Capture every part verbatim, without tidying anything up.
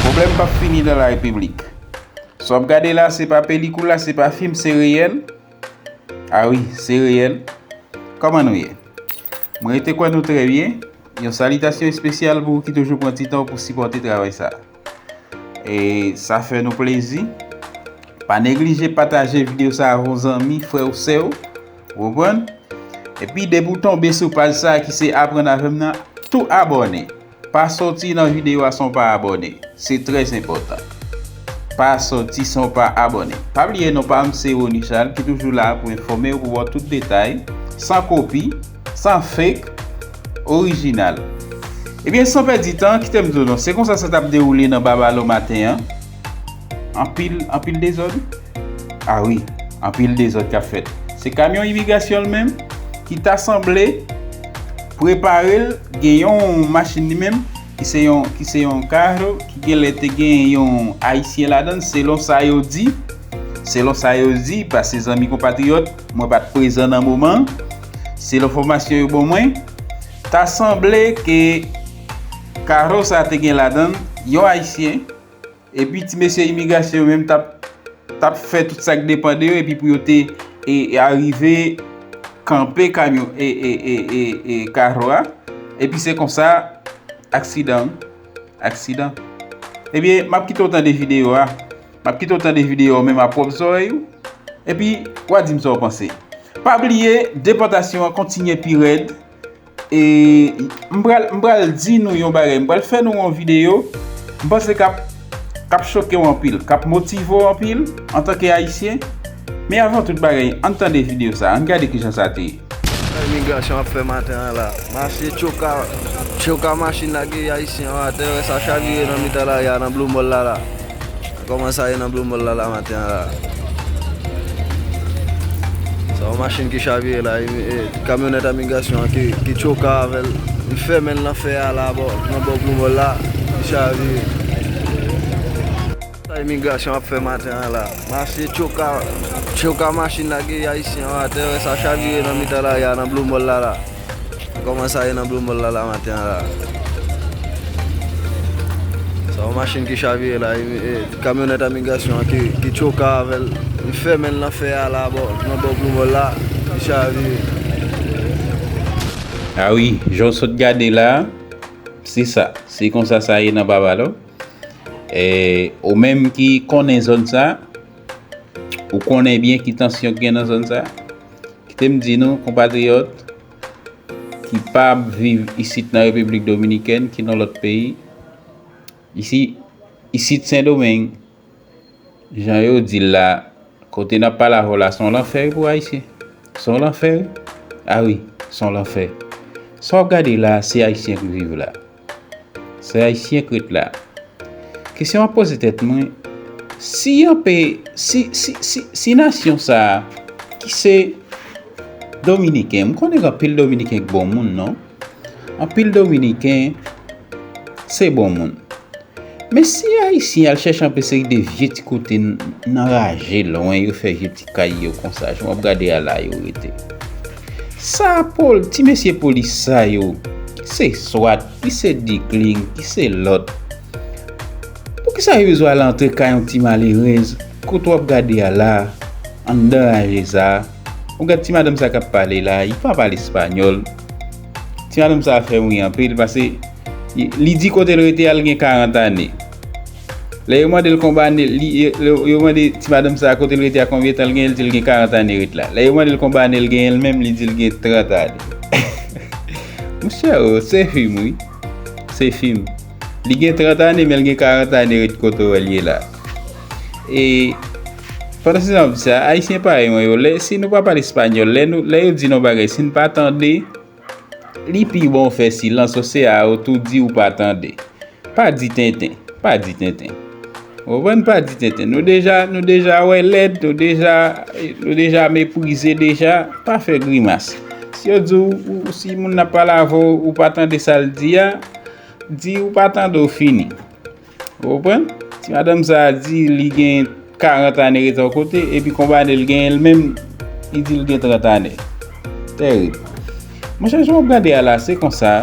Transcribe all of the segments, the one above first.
Pwoblèm p ap fini nan la repiblik. Sa w ap gade la, se pa pelikoul la, se pa fim, se reyèl. A wi, se reyèl. Kòman nou ye? Mwen rete kwè nou trè byen. Yon salitasyon espesyal pou ou ki toujou pran ti tan w pou sipòte travay sa. E sa fè nou plezi. Pa neglije pataje videyo sa avè yon zanmi, frè ou, sè ou. Ou konprann? Epi depi w tonbe sou paj sa ki se Aprann avè m nan, tou abòne. Pa soti nan videyo a san w pa abòne. Se trè enpòtan. Pa soti san w pa abòne. Pa bliye non pa m se Rony Charles ki toujou la pou enfòme w, pou ba w tout detay, san kopi, san fake, orijinal. Ebyen, san pèdi tan, kite m di w non, se konsa sa t ap dewoule nan Babalo maten an. Anpil, anpil dezòd. A wi, anpil dezòd k ap fèt. Se kamyon imigrasyon l menm ki ta sanble prepare l, gen yon machin li menm ki se yon, ki se yon karo, ki genlè te gen yon Ayisyen ladan l, selon sa yo di. Selon sa yo di, paske zanmi konpatriyòt, mwen pa t prezan nan moman an. Selon enfòmasyon yo ban mwen, ta sanble ke karo sa te gen ladan l yon Ayisyen, epi ti mesye imigrasyon yo menm t ap, t ap fè tout sa k depann de yo, epi pou yo te, e, e, arive kanpe kamyon, e, e, e, e, e, karo a. Epi se konsa, aksidan, aksidan. Ebyen, m ap kite w tande videyo a. M ap kite w tande videyo a menm a pwòp zòrèy ou. Epi, w a di m sa w panse. Pa bliye, depòtasyon an kontinye pi rèd. E m pral, m pral di nou yon bagay, m pral fè nou yon videyo, m panse k ap, k ap choke w anpil, k ap motive w anpil antanke Ayisyen. Men avan tout bagay, ann tande videyo sa, ann gade kijan sa te ye. Sa imigrasyon ap fè maten an la. Mache tchoka, tchoka machin lage Ayisyen an atè, wè sa chavire nan mitan lari a, nan Blue Mall la la. Kòman sa ye nan Blue Mall la, la maten an la? Sa yon machin ki chavire la, e, e, kamyonèt imigrasyon an ki, ki tchoka avè l, li fèmen l nan fè a la, bò, nan bò Blue Mall la, li chavire. Sa imigrasyon ap fè maten an la? Mache tchoka, tchoka machin lage Ayisyen an atè, wè sa chavire nan mitan lari a, nan Blue Mall la la. Kòman sa ye nan Blue Mall la, la maten an la? Sa yon machin ki chavire la, e, e, kamyonèt imigrasyon an ki, ki tchoka avè l, li fèmen l nan fè a la, bò, nan bò Blue Mall la, li chavire. A wi, jan w sot gade la, se sa. Se konsa sa ye nan Babalo. E, ou menm ki konnen zòn sa, ou konnen byen ki tansyon k gen nan zòn sa. Kite m di nou, konpatriyòt ki pa ap viv isit nan Repiblik Dominikèn, ki nan lòt peyi, isi, isit Sendomeng, jan yo di l la, kote n ap pale avè w la, se yon lanfè wi pou Ayisyen. Se yon lanfè wi. A wi, se yon lanfè. Sa w ap gade la, se Ayisyen k viv la. Se Ayisyen k ret la. Kesyon m ap poze tèt mwen, si yon pe, si, si, si, si nasyon sa a, ki se Dominiken, m konnen gen anpil Dominiken k bon moun, non? Anpil Dominiken se bon moun. Men si Ayisyen al chèche anpe seri de vye ti kote n-, nan raje lwen, yo fè vye ti kay yo konsa, jan w ap gade a la yo rete. Sa pol-, ti mesye polis sa yo, ki se swat, ki se dikling, ki se lòt. Poukisa yo bezwen al antre kay yon ti malerèz, kote w ap gade a la, anndan raje sa? Ou gad ti madanm sa k ap pale la, li pa pale espanyòl. Ti madanm sa fè m ri anpil, paske li, li di kote l rete a, l gen karant ane. Lè yo mande l konbyen ane, li, yo, yo, yo mande ti madanm sa kote l rete a konbyen tan l gen, l di l gen karant ane ret la. Lè yo mande l konbyen ane l genyen l menm, li di l gen trant ane. Monchè, o, se fim, wi. Se fim. Li gen trant ane, men l gen karant ane ret kote w wè l ye la. E pandan se tan m ap di sa, Ayisyen parèy mwen yo, lè, si nou pa pale espanyòl, lè nou, lè yo di nou bagay, si n pa tande, li pi bon w fè silans, oswa w tou di ou pa tande. Pa di tenten, pa di tenten. Ou konprann? Pa di tenten. Nou deja, nou deja wè lèd, nou deja, nou deja meprize deja, pa fè grimas. Si yo di w, ou, si moun nan ap pale avè w, ou pa tande sa l di a, di ou pa tande w fini. Ou konprann? Ti madanm sa a di li gen karant ane rete yon kote, epi konbyen ane l genyen l menm, li di l gen trant ane. Tèrib. Monchè, jan w ap gade a la, se konsa,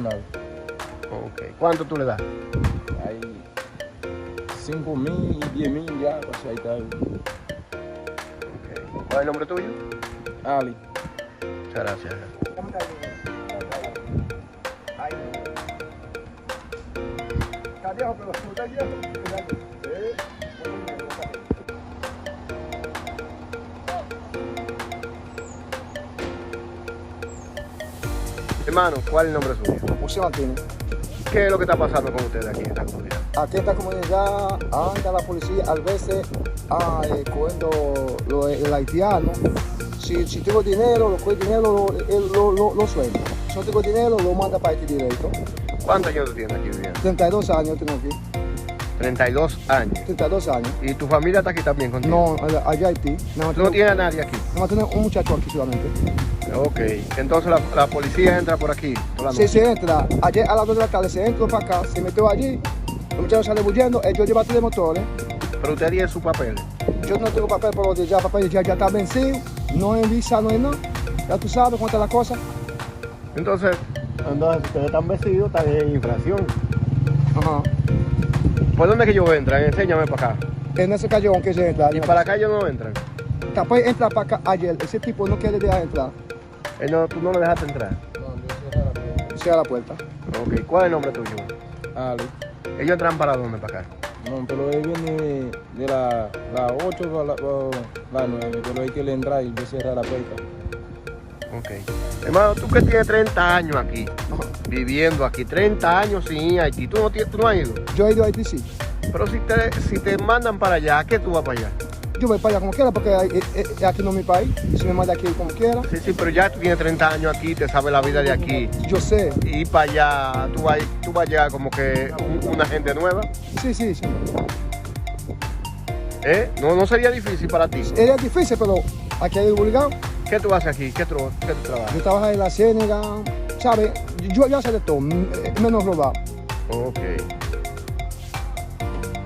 Ronald. Ok. ¿Cuánto tú le das? Hay cinco mil y diez mil ya, pues ahí está. Ok. ¿Cuál es el nombre tuyo? Ali. Muchas gracias. Hermano, ¿cuál es el nombre suyo? José Martínez. ¿Qué es lo que está pasando con ustedes aquí en esta comunidad? Aquí en esta comunidad anda la policía a veces, ah, eh, cogiendo lo, el haitiano. Si, si tengo dinero, lo coge dinero, lo, él lo, lo, lo suelta. Si no tengo dinero, lo manda para Haití directo. ¿Cuántos años tú tienes aquí viviendo? Treinta y dos años tengo aquí. Treinta y dos años. Treinta y dos años. ¿Y tu familia está aquí también contigo? No, allá, allá Haití. No, ¿Tú no tienes a nadie aquí? No, tiene un muchacho aquí solamente. Ok. Entonces la, la policía entra por aquí toda la Sí, noche. Se entra. Ayer a las dos de la tarde se entró para acá, se metió allí. Los muchachos salen huyendo, ellos llevan tres motores. Pero usted tiene sus papeles. Yo no tengo papel, pero ya papel ya, ya está vencido. No hay visa, no hay nada. Ya tú sabes cómo está la cosa. Entonces, Entonces, si ustedes están vestidos, están en infracción. Ajá. ¿Por dónde es que ellos entran? Enséñame para acá. En ese callejón que se entra. ¿Y para acá ellos no entran? Después entra para acá ayer. Ese tipo no quiere dejar entrar. Él no, ¿Tú no lo dejaste entrar? No, yo cerré la puerta. Cierra la puerta. Ok, ¿cuál es el nombre tuyo? Ali. ¿Ellos entran para dónde, para acá? No, pero él viene de la, la ocho o la, o la nueve, pero él quiere entrar y yo cerré la puerta. Ok. Hermano, tú que tienes treinta años aquí, viviendo aquí, treinta años sin ir a Haití, ¿tú no, ti- tú no has ido? Yo he ido a Haití, sí. Pero si te, si te mandan para allá, ¿a qué tú vas para allá? Yo voy para allá como quiera, porque eh, eh, eh, aquí no es mi país. Si me manda aquí como quiera. Sí, sí, pero ya tú tienes treinta años aquí, te sabes la vida de aquí. Yo sé. Y para allá, tú vas, tú vas a llegar como que un- una gente nueva. Sí, sí, sí. ¿Eh? No, no sería difícil para ti. Era difícil, pero aquí hay obligado. ¿Qué tú haces aquí? ¿Qué, tro- qué tú trabajas? Yo trabajo en la ciénaga, ¿sabes? Yo, yo hago de todo, m- eh, menos robar. Ok.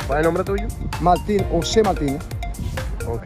¿Cuál es el nombre tuyo? Martín, José Martínez. Ok.